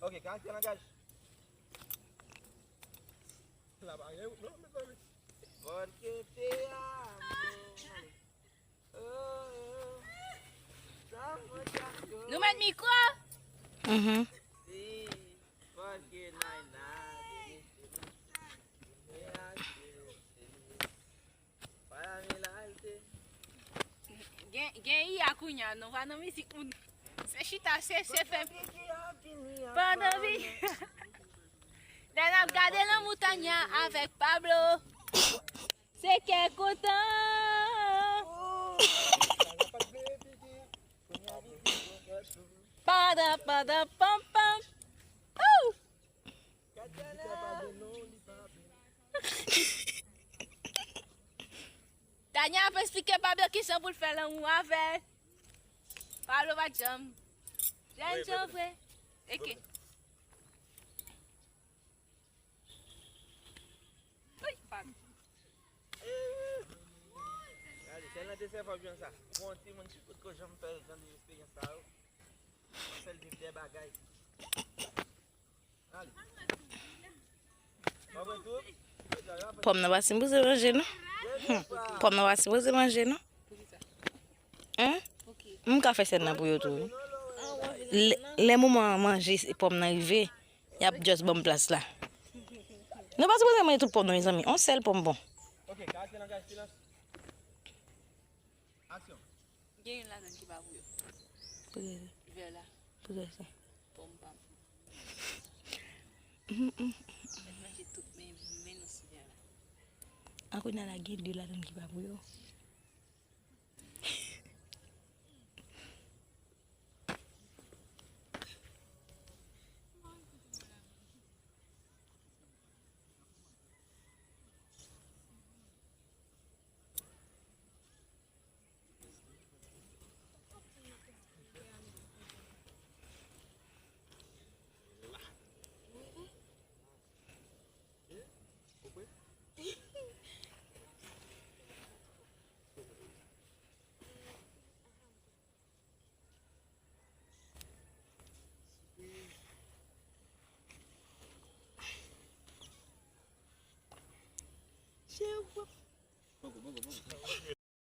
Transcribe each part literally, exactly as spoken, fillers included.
Ok, karaktè langaj. La pa gen wout non, mezanmi. Porque te amo. Oh, oh. Somos dos. Nou met mikwo? Mhm. Sí, porque no hay nadie. Gen, gen I A kounye a, nou pa nan mizik moun. Se chita, se, se fè. Pandan vi. Lè n ap gade nan moutanya avèk Pablo. Se kè kontan. Pandan, pandan, pam, pam. Ooh! Tanya ap esplike Pablo kijan pou l fè lanmou avè l. Pablo pa t janm. Jèn jan vre. Eke. Wi, Pablo. Gade, sèl nan te sèvi jan sa. Bon, timoun ki potko janm fè jan de eksperyans sa yo. Fè l viv de bagay. Pòm nan pa sipoze manje, non. Hmm. Pòm nan pa sipoze manje, non. Hein? M ka fè sèn nan pou yo tou, wi. Lè, lè moman manje pòm nan rive, y ap just ban m plas la. Nou pa sipoze manje tout pòm, non, mezanmi. On sèl pòm bon. Ok, karaktè langaj silans. Aksyon. Gen youn ladan ki pa pou yo. Poukisa? Vè la. Poukisa? Pòm pa pou. Mèt manje tout, men, men nou si vè la. A kounye a la gen de ladan ki pa pou yo.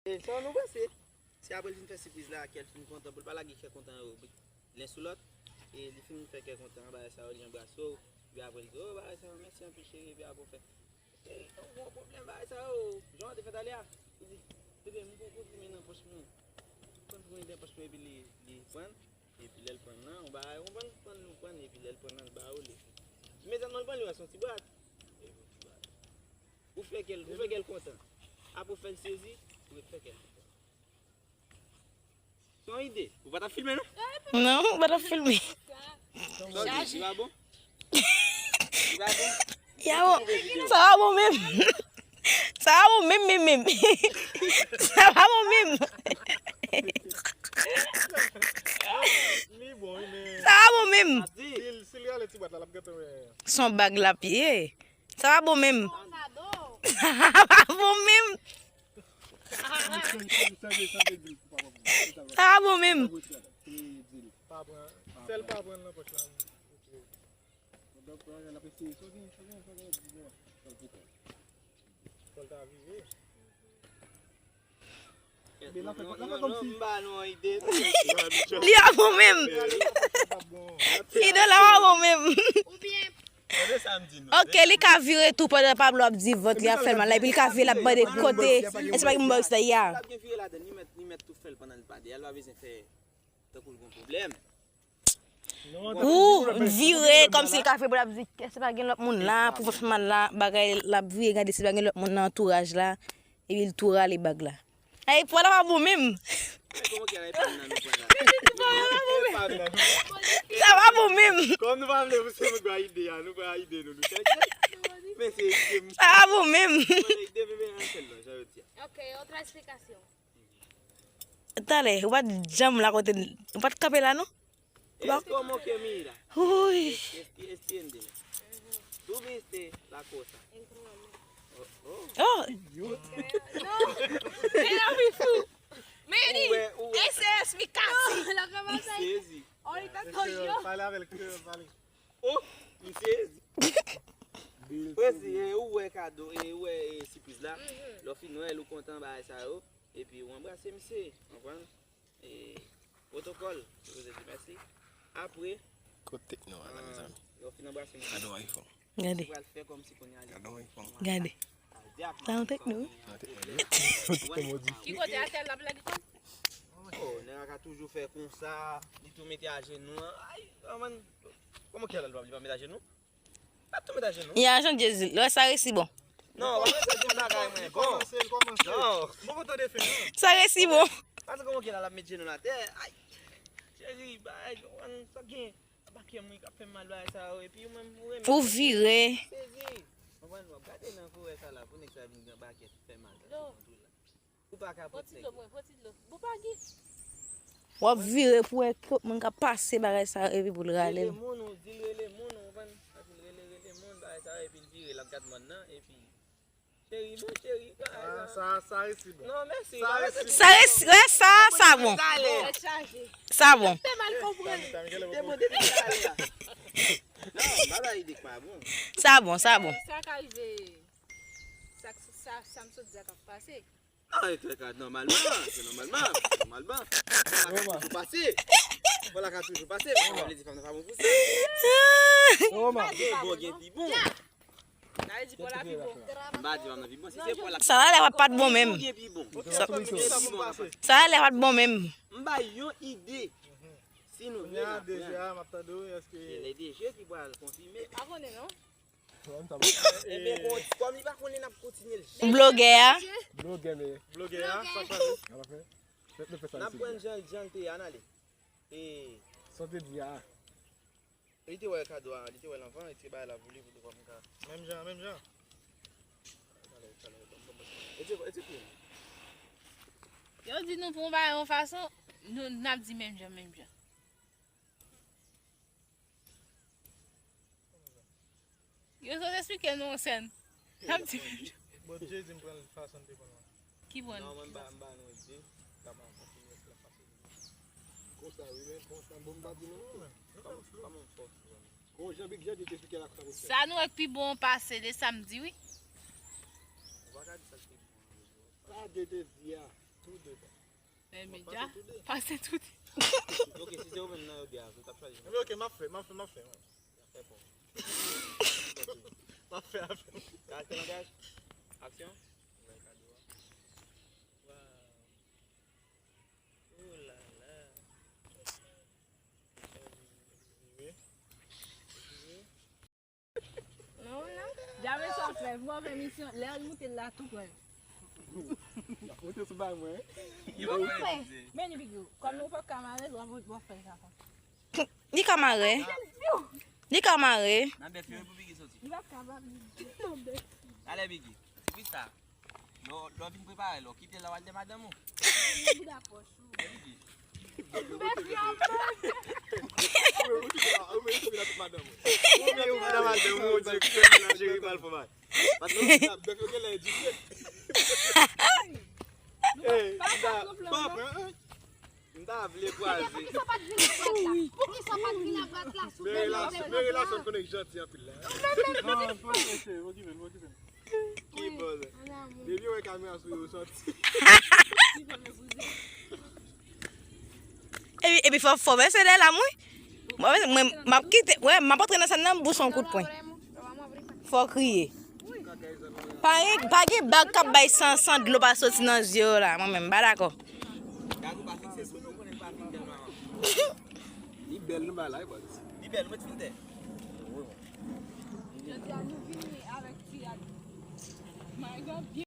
E sa nou panse? Se apre l fin fè sipriz la, kè l fin kontan, pou l pa lage kè kontan yo len sou lòt, e li fin fè kè kontan, bagay sa yo, li anbrase w, epi apre l di, "Oh, bagay sa yo, mèsi anpil, cheri," epi apre w fè, "E, yon gwo pwoblèm, bagay sa yo, jan w te fè talè a." Li di, "Bebe, m poko fime nan pòch mwen." Pran fime nan pòch mwen, epi li, li pran, epi lè l pran nan, yon bagay, ou konprann, pran nou pran, epi lè l pran nan, l ba ou li. Imediatman l pran, li wè se yon ti bwat. Epi yon ti bwat. Ou fè kè l, ou fè kè l kontan. Apre w fè l sezi, ou ret fè kè l kontan. Se yon ide. Ou pa t ap filme, non? Non, ou pa t ap filme. Sa w di, li pa bon? Li pa bon? Yawo, sa pa bon menm. Sa pa bon menm, menm, menm. Sa pa bon menm. Li bon, wi, men sa pa bon menm. Si l, si l rale ti bwat la, l ap gentan wè. Se yon bag l ap ye. Sa pa bon menm. Sa pa bon menm. Sa pa bon menm. Pa pran. Sèl pa pran nan pòch la. Fò l ta vire. Li pa bon menm. Ide la pa bon menm. Ok, li ka vire tou pandan Pablo ap di vant li ap fè l mal la, epi li ka vire l ap mande kote, èske pa gen moun bò isit la? Ou vire kòmsi l ka fè pou l ap di, èske pa gen lòt moun la, pou fè mal la, bagay, l ap vire gade si pa gen lòt moun nan antouraj la, epi l tou rale bag la. Ay, pwa la pa bon menm. Sa pa bon menm. Kòm nou pa vle pou se nou ba ide a, nou ba ide nou, nou chèche. Men se ide m. Sa pa bon menm. Ide m, men an sèl non, jan yo di a. Ok, otra explicación. Talè, ou pa t janm la kote, ou pa t kanpe la, non? Uy. Tuviste la cosa. Oh, oh. Meni, ese es mi casa. Ahorita soy yo. Pale avè l, kreyòl, pale. Oh, m sezi. Prezi, e, ou wè kado, e, ou wè, e, sipriz la. Lè w fin wè l, ou kontan bagay sa yo. Epi ou anbrase misye, konprann? E, pwotokòl, se poze di mèsi. Apre, kote nou an la, mezanmi? Lè w fin anbrase misye, gade yon iPhone. Gade. Ou pral fè kòmsi kounye a li. Gade yon iPhone. Gade. Sa yon tekno, wi. Sa yon tekno, wi. Ki kote atè l ap lage kò l? Oh, nèg la ka toujou fè konsa, li tou mete ajenou an. Ay, oh, man. Kòman ki al li pa, li pa met ajenou? Pa tou met ajenou. Ya, jan Jezi, lè sa resi bon. Non, w ap fè di bagay mwen bon. Non. Bon, bon, tande fen, non. Sa resi bon. Paske kòman ki la, l ap met jenou l atè. Ay, cheri, bay, konprann sa gen. Bakè mwen k ap fè m mal bagay sa yo, epi ou menm ou renmen. Ou vire. Sezi. Konprann, w ap gade nan forè sa la, pou nèg sa vin gen bakè fè mal sa sou kont ou la. Ou pa ka pot nèg yo. Pran ti dlo, mwen, pran ti dlo. Bon, pa gen. W ap vire pou wè ki moun k ap pase bagay sa yo, epi pou l rale l. Rele moun, ou di l rele moun, ou konprann? Epi l rele, rele moun, bagay sa yo, epi l vire, l ap gad mòn nan, epi Cheri, bon, cheri, sa, sa, sa resi bon. Non, mèsi. Sa resi bon. Sa resi, wè, sa, sa bon. Tèt chaje. Sa bon. Te mal konprann. Te mande pou sa la. Non, m pa bay ide k pa bon. Sa bon, sa bon. Sa ka rive. Sa, sa, sa m sot di a k ap pase. Non, e trè ka, nòmalman, se nòmalman, nòmalman. Fò la ka toujou pase. Fò la ka toujou pase, men sa pa vle di fanm nan pa bon pou sa. Gen bon, gen pi bon. Sa vle di fò la pi bon. M pa di fanm nan pi bon, si se fò la. Sa la lè pa t bon menm. Gen pi bon. Sa la lè pa t bon menm. M bay yon ide. Si nou vle, n ap pran. Gen le D G ki pral konfime. Pa konnen non. Ebyen, bon, kòm li pa konnen, n ap kontinye l. Blogè a. Blogè, men. Blogè a, sa k pase? N ap fè. N ap pran jan, jan l te ye a, n ale. E. Sa w te di a. Li te wè kado a, li te wè l anvan, li te bay la pou li, pou li kòm ka. Menm jan, menm jan. Yo di nou pou yon bagay yon fason, nou, n ap di menm jan, menm jan. Yo sot esplike nou yon sèn. N ap di menm jan. Bon, Jay di m pran l fason l te pran l lan. Ki pran l? Non, mwen m ba, m ba nou ide. Kòman kontinye la fason. Konsa, wi, men konsa, bon, m pa di nou non, men. Nou pa, pa moun fò. Kon jan Big Jan di te esplike la konsa pou fè. Sa nou wè k pi bon pase de sa m di, wi. Ou pa ka di sa k pi bon. Sa de te di a, tou de bon. Men medya, pase tou de. Ok, si se ou menm nan yo de a, ou t ap chwazi. Ebyen, ok, m ap fè, m ap fè, m ap fè, wi. Fè bon. M ap fè, ap fè. Karakte langaj. Aksyon. Waw. Oh la la. Non, non. Djamè sa fè, pou w fè misyon, lè l moute la tou prè. Moute sou bay mwen. Li pa fè. Men li Biggie, kòm ou pa ka mare, w ap fè sa konsa. Li ka mare. Li ka mare. Nan bèf yo pou Biggie soti. Li pa ka mare. Nan bèf. Talè Biggie. Ki sa? Lè w, lè w vin prepare l, w kite l la w al de madanm ou. Li dakò. Ou mèt fè anpil. Ou mèt fè la tout madanm ou. Ou mèt fè la madanm ou, ou di ke nan Jeri pral fè mal. Paske ou sa bèf yo gen lè di. Ey, m ta, pa pran, m ta vle kwaze. Poukisa pa t vin a brat la? Poukisa pa t vin a brat la? Men relasyon, men relasyon konnen janti anpil la. Non, non, non, non. Ki bò la? Depi yo wè kamera sou yo sòti. Epi, epi fò, fò bese de la, mwen. Mwen, mwen, m ap kite, wè, m ap antre nan sèn nan, m bouse yon kout pwen. Fò kriye. Pa gen, pa gen bag k ap bay san, san dlo pa soti nan zye yo la, mwen menm, m pa dakò. Li bèl, nou bay la, wi, baz. Li bèl, ou met filtè. Jodi a nou vini avèk ti rad. My God, byen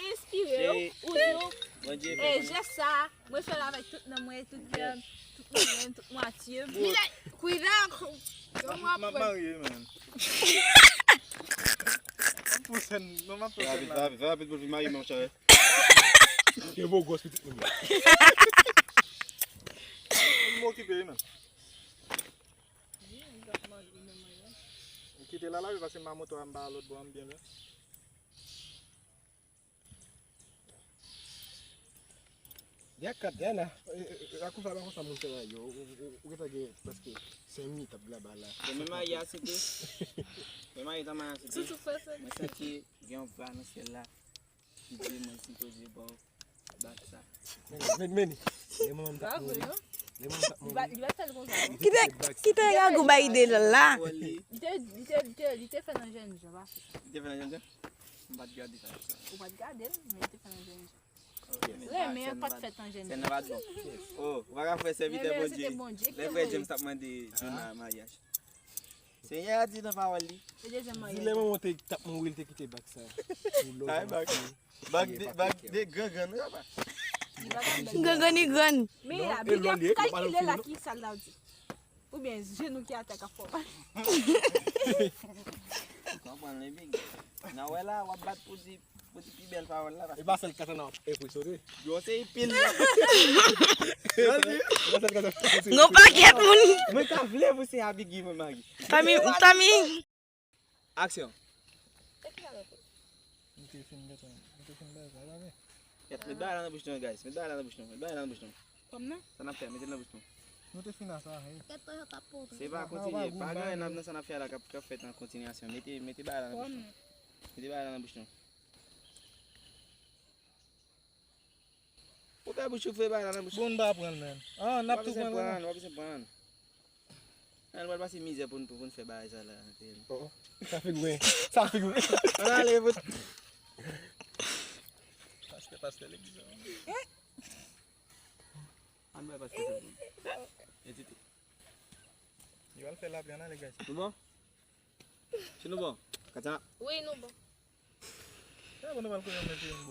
enspire yo, ou di yo, e jès sa, mwen fè l avèk tout nanm mwen, tout kè m, tout mwen, tout mwatye m. Kwida, yo m ap marye, man. M pou sèn, non, m ap fè sèn la. Fè rapid, fè rapid pou l vin marye, monchè. Ke bo gwòs pitit moun yo. M okipe wi, man. M kite la la wi, paske m a moto a, m pa lòt bò a, m byen lwen. Gen kat, gen la. E, e, e, la konsa, la konsa, moun fè la, yo. Ou, ou, ou gentan gen prèske senk minit ap laba la. Se menm Aya, se te. Menm Aya, tanman se te. Mwen santi gen yon va nan syèl la ki di mwen sipoze ba w bak sa. Men, men, men. Lè manman m t ap mouri. Lè manman m t ap mouri. Li pa, li pa fè l konsa, non. Kite, kite Ragou bay ide l la. Li te, li te, li te, li te fè nan jèn jan, pa fè sa. Li te fè nan jèn jan? M pa t gade sa. Ou pa t gade l, men li te fè nan jèn jan. Renmen an pa t fèt an jèn jan. Sèn nan pa t bon. Oh, ou pa ka fè sèvitè Bondye. Lè frè James t ap mande Jonah maryaj. Senyè a di nan pawòl li. Di lè manman te t ap mouri, li te kite bak sa. Pou lòv. Bak de, bak de grann grann, wi, papa. Grann grann ni grann. Men la, big up, kalkile la ki sa l ap di. Oubyen jenou ki atè k ap fè w mal. Ou konprann li, big. Nan wè la, w ap bat pou di, pou di pi bèl pawòl la. E pa sèl kat la n ap enpresyonnen. Yo, se epil la. Yo, se, yo, sèl kat la. Gon pakèt moun. Mwen ta vle pou se Abigi mwen mari. Tami, Tami. Aksyon. Nou te fin gentan, nou te fin bay sa, pa vre? Yèt, met bagay la nan bouch nou, guys. Met bagay la nan bouch nou. Met bagay la nan bouch nou. Kòm nan? Sa n ap fè, mete l nan bouch nou. Nou te fin a sa, hey. Se pa kontinye, pa gen anyen nan sa n ap fè a la k ap, k ap fèt an kontinyasyon. Mete, mete bagay la nan bouch nou. Mete bagay la nan bouch nou. Ou fè bouch ou fè bagay la nan bouch. Bon, n pa pran l, menm. Ah, n ap tou pran l, non? Ou pa bezwen pran l. An, nou pral pase mizè pou n, pou n fè bagay sa la. Oh, sa figure. Sa figure. Ann ale, vout. Pastè, pastè legliz la. Ann bay pastè sa. Etite. Yo al fè lapli, ann ale, guys. Nou bon? Si nou bon? Katya. Wi, nou bon.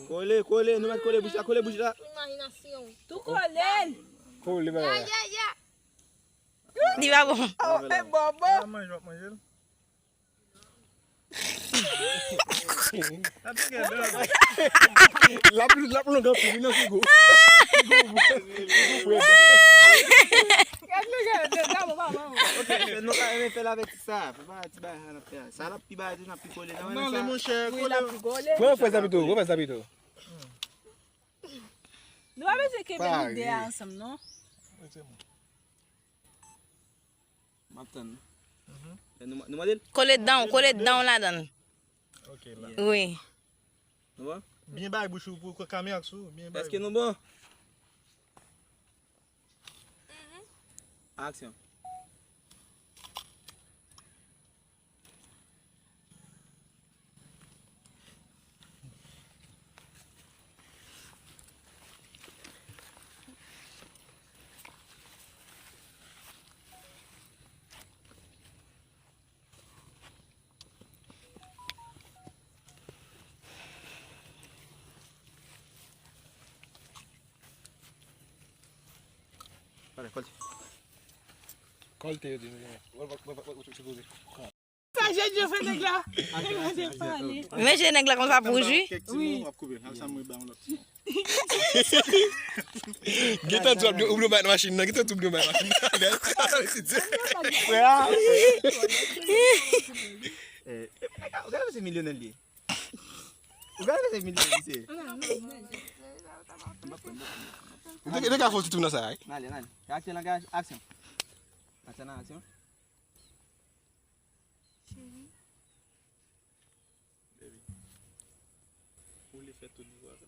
Kole, kole, nou mèt kole bouch la, kole bouch la. Imajinasyon. Tou kole l. Kole bagay la. Li pa bon. Oh, e bobo. Manje, w ap manje l. L ap, l ap long anpil, wi, nan frigo. Frigo, frigo. Ok, nou ka renmen fè l avèk sa. Fè pa ti bagay sa n ap fè a. Sa l ap pi bagay tou, n ap pi kole nan. Non, men monchè, kole. Mwen fè sa pito, mwen fè sa pito. Nou pa bezwen kenbe lide a ansanm, non. M ap tann. Mhm. Lè nou, nou mande l? Kole dan, kole dan ladan. Ok, la. Wi. Nou bon? Byen bay bouch ou pou kamera sou, byen bay. Èske nou bon? Aksyon. Pale, kòlte. Kòlte, yo di nou. Sa jèn yo fè nèg la. Men jèn nèg la konsa pou jwi. Wi. Gentan di w ap ouvri yon bay nan machin nan, gentan di w ouvri yon bay nan machin nan. Frè a. Eh, ou gade se milyonè li ye. Ou gade se milyonè li ye. Ou te, te ka fè yon ti tou nan sa, wi. N ale, n ale. Karaktè langaj, aksyon. Karaktè nan aksyon. Cheri. Baby. Ou vle fè tout vwa sa?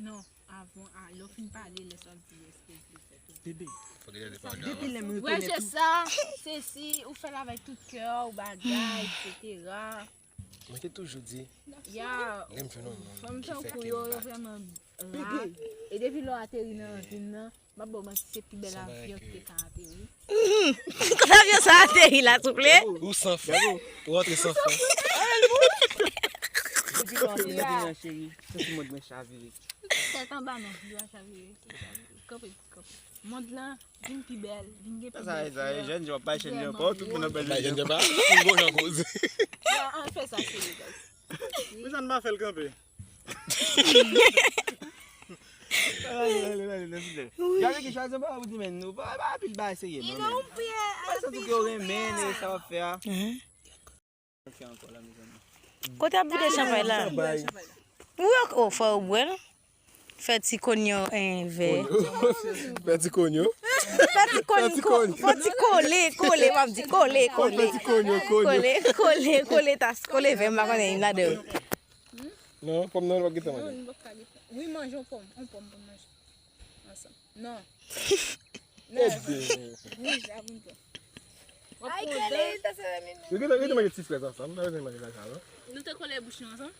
Non, avan, a, lè w fin pale, lè sa w di, èske w vle fè tout? Bebe. Depi lè m rekonèt ou. Wè, se sa, se si ou fè l avèk tout kè w, bagay, etsetera. Mwen te toujou di, ya, lè m jwenn yon moun ki fè kè m bat. Vrèman ra. E depi lè w ateri nan ravin nan, m ap ba w manti, se pi bèl avyon ki te ka ateri. Kote avyon sa ateri la, souple? Ou san fè. Ou rantre san fè. Depi lè w ateri nan ravin nan, cheri, santi mond mwen chavire. Tèt anba non, li pa chavire. Kanpe, kanpe. Mond lan vin pi bèl, vin gen pi bèl flè. Sa, sa, jèn, jèn, pa jèn, jèn, pa tout moun ap bèl jèn. Jèn, jèn, pa. Moun bon jan koze. Ya, ann fè sa serye, guys. Pou sa n pa fè l kanpe. Ale, ale, ale, ale, ale. Gade ki chwazi pa ou di men nou pa, pa anpil bagay serye non. Sa tou ke w renmen sa w ap fè a. Kote ap vide chanpay la? Wi, ok, oh, fò yo bwè l. Fè ti konyo, eh, vè. Fè ti konyo. Fè ti konyo. Fè ti kole, kole, m ap di kole, kole. Fè ti konyo, konyo. Kole, kole, kole tas, kole vè, m pa konnen, m ladan. Non, pòm nan, l pa gentan manje. Wi, manje yon pòm. Yon pòm pou manje. Ansanm. Non. Ebyen. Wouj la pou n pran. W ap pran dan. Yo gentan, yo gentan manje ti frèz ansanm. Yo gentan manje la sa, non? Nou te kole bouch nou ansanm.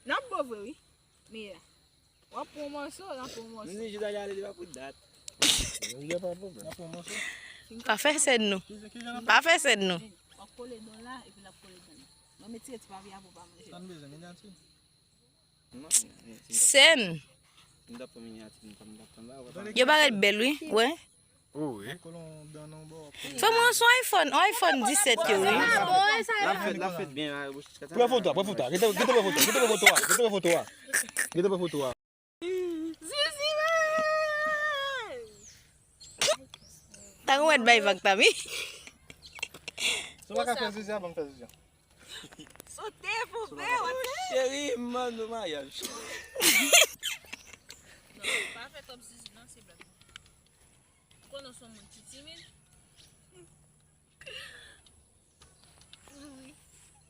N ap bon vre, wi. Men la. W ap pran yon mòso, n ap pran yon mòso. Mwen di Jidali ale li pa pou dat. Yo pa pwoblèm. Pa fè sèn nou. Pa fè sèn nou. W ap kole dan la, epi l ap kole dan li. Mwen retire ti papye a pou w pa manje. Sa n bezwen, minyati? Sèn. M t ap pran minyati, m t ap pran la. Yo parèt bèl, wi. Wè. Oh, wi. Kolon dan nan bò. Fè mwen sou iPhone, on iPhone disèt yo, wi. L ap fèt, l ap fèt byen. Pran foto a, pran foto a. Gete, gete pran foto a, gete pran foto a. Gete pran foto a. Gete pran foto a. Ta gen wèt bay vag, Tami. Si w pa ka fè zizi a, ban m fè zizi a. Sote pou vre, w ap Cheri, m mande w maryaj. Non, pa fè twòp zizi, non, se blag. Ou konnen w se yon moun ki timid.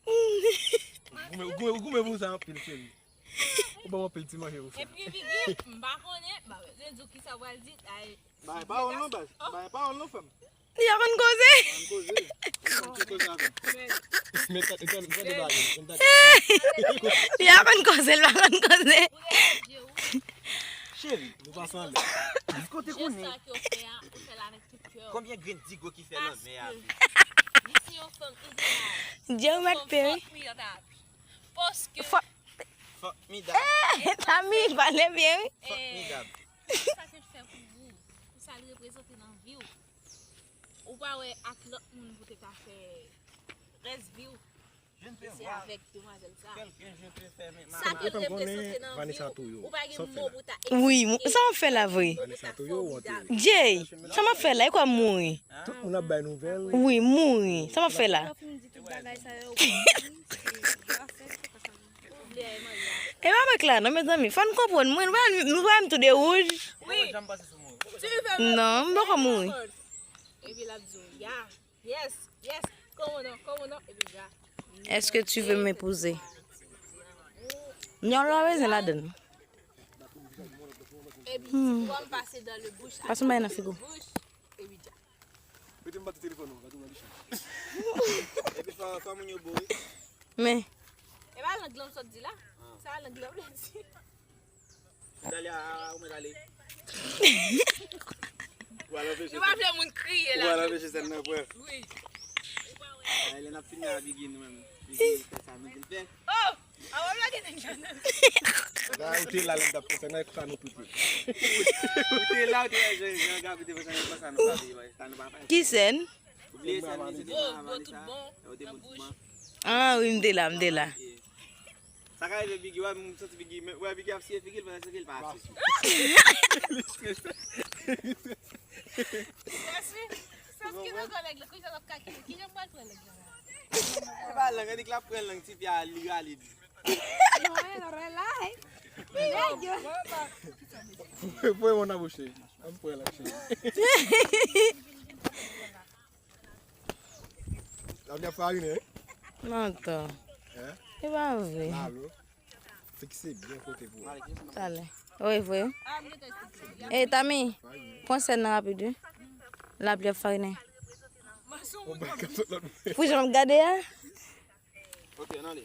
Ou goumen, ou goumen, ou goumen pou sa anpil, cheri. Ou ban m anpil ti manje pou fè. Epi Biggie, m pa konnen, ba, se di w ki sa w pral di, ay. Bay pawòl non, baz. Bay pawòl non, frè m. Li aprann koze. Ann koze. Ann koze avè m. Men tande, tande, tande bagay yo, tande. Li aprann koze, li aprann koze. Cheri, Nou pase anlè. kote konnen Sa ke w fè a, ou fè l avèk tout kè w. Konbyen grenn digo ki fè lanmè a? Paske li se yon fanm ideyal. Dye ou mèt pe, wi. Fòk li ap. Paske Fò- Fòk mi da. Tami, pale byen, wi. Fòk mi da. sa ke l fè pou ou, pou sa l reprezante nan vi w, ou pa wè ak lòt moun pou te ka fè rès vi w. Se avèk demwazèl sa. Sa ke l reprezante nan vi w, ou pa gen mo pou ta Wi, mo- sa w ap fè la vre? Vanessa Toyo ou Antoine? Jay, sa m ap fè la? E kwa m mouri? Tout moun ap bay nouvèl. Wi, mouri. Sa m ap fè la? Lè w fin di tout bagay sa yo, E pa mèk la, non, mezanmi. Fò n konprann. Mwen, mwen, mwen, mwen tou de wouj. wi, Janm pase sou mwen. tu veux me Non, m poko mouri. Epi l ap di w, ya, yes, yes, come on, come on, epi ya. Est-ce que tu veux m'épouser? Yon lò bezwen ladann. Epi ti pwa m pase dans le bouch. Pase m bay nan figo. Bouch, epi ya. Mete m bati telefòn ou, bati m nan bichon. Epi fò, fò moun yo bo wi. Men, E pa lang lan m sot di la. Sa lang lan m di. Dali a, a, ou mèt ale. Ou al anpeche Nou pa vle moun kriye Ou al la. Anpeche sèn nan pran. Wi. Ay, lè n ap fini a Biggie nou menm. Biggie fè sa nou di l fè. Oh! A wè lage nèg la nan. La, ou te la lè m t ap fè sa, nan sa nou tout ye. Ou te la, ou te wè jan, jan Gaby te fè sa, nan sa nou pa vle, sa nou pa fè. Ki sèn? Ou bliye sèn li, se te Yo, nan bon, tout Vanessa. Bon. Yo te Nan bon bouch. tout bon. Ah, wi, m te la, m te la. Sa ka rive Biggie, wè, m santi Biggie, men, wè, Biggie ap siye figi l, pandan se ke l pa ap siye. Jèsi, sa ki nan kò nèg la, ki jan l ap kakile, ki jan m pral pran nèg la? E pa lang, annik l ap pran lang, ti pye a, li rale di. Non, e nan rè la, e. Nèg yo. Pran yon nan bouche. An pran lang, cheri. Labyen ap farinen, wi. Mantan. Hein? E pa vre. Lalo. Fikse byen kote pou ou. Talè. Wi, vre. E, Tami, pran sèn nan rapid, wi. Lapli ap farinen. Ou bay kap sot lòt mwen. Pou jan m ap gade a? Ok, ann ale.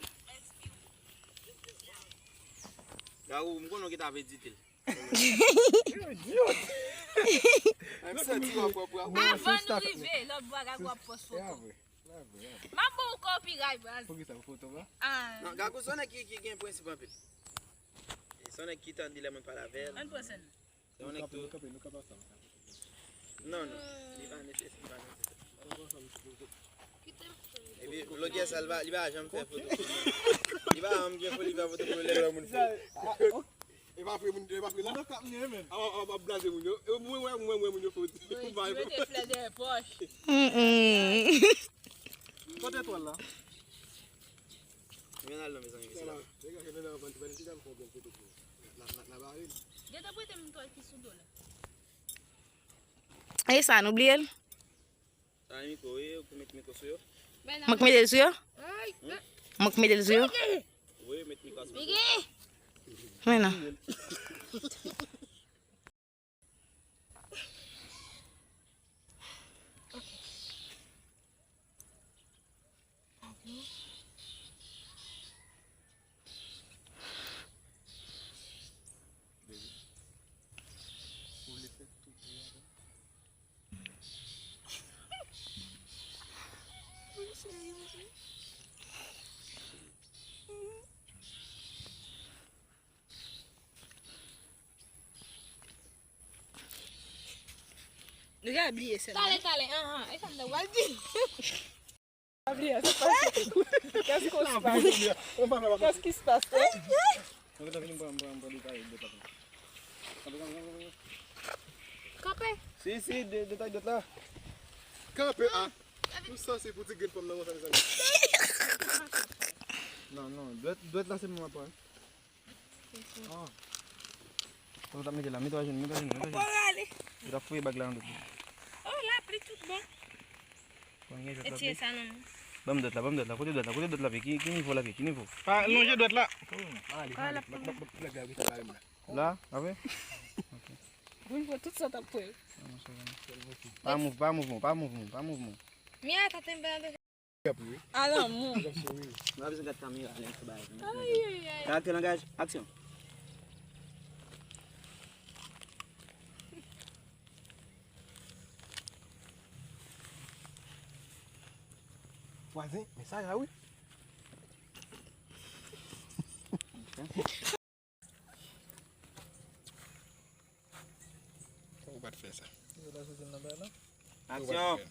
Garou, m konnen w gentan ap edite l. Ak sèti w ap wap wap. Avan nou rive, lòt bwa Gago ap pòs foto. M ap ba w copyright, baz. Poukisa pou foto, bra? Ah. Non, Gago se yon nèg ki, ki gen prensip anpil. Se yon nèg ki tande lè moun pale avè l. Ann pran sèn. Se yon nèg tou. Nou ka pa sa. Non, non. Li pa nesesè, li pa nesesè. Epi, blogè sa, li pa, li pa janm fè foto pou moun. Li pa janm gen foli fè foto pou lè lè moun fè. E pa vre, moun, e pa vre la. Mwen k ap blaze moun yo. E mwen, mwen, mwen, mwen, moun yo foto. Mete flè dèyè pòch. Mm-mm. Kote etwal la? Men al non, mezanmi, mesye la. Degaje men nan ban ti ban ti dam fè yon bèl foto pou nou. N a, n a, n a bare l. Gentan prete m twal ki sou do la. E sa, nou bliye l? Sa mikro, wi, ou pou met mikro sou yo? Mwen k mete l sou yo? Mwen k mete l sou yo? Wi, met mikro sou yo. Men non. Nou ka bliye sèl. Talè, talè, anhan. E sa m ta pral di. Gabriel, se pa sa. Qu'est-ce qu'on se passe? Qu'est-ce qui se passe? Kanpe. Si, si, de- detay dòt la. Kanpe a. Ou sanse pou ti grenn fanm nan konsa, mezanmi. Non, non, dwèt, dwèt la se mwen pran. Ah. Ou t ap mete la, mete w ajenou, mete w ajenou, mete w ajenou. Ou t ap fouye bag la nan dwèt li. Oh, lapli tout bon. Bon, gen jwèt lapli. Retire sa nan men. Ban m dwèt la, ban m dwèt la. Kote dwèt la, kote dwèt lapli? Ki, ki nivo lapli? Ki nivo? Pa lonje dwèt la. Ah, lapli. La, apre? Vin pran tout sa t ap pran. Pa mouv, pa mouvman, pa mouvman, pa mouvman. Mia, ta tembe. A lanmou. Nou pa bezwen gad kamera lè n fè bagay. Ay, ay, ay. Karaktè, langaj, aksyon. Vwazen, men sa la wi. Ou pa t fè sa. Aksyon.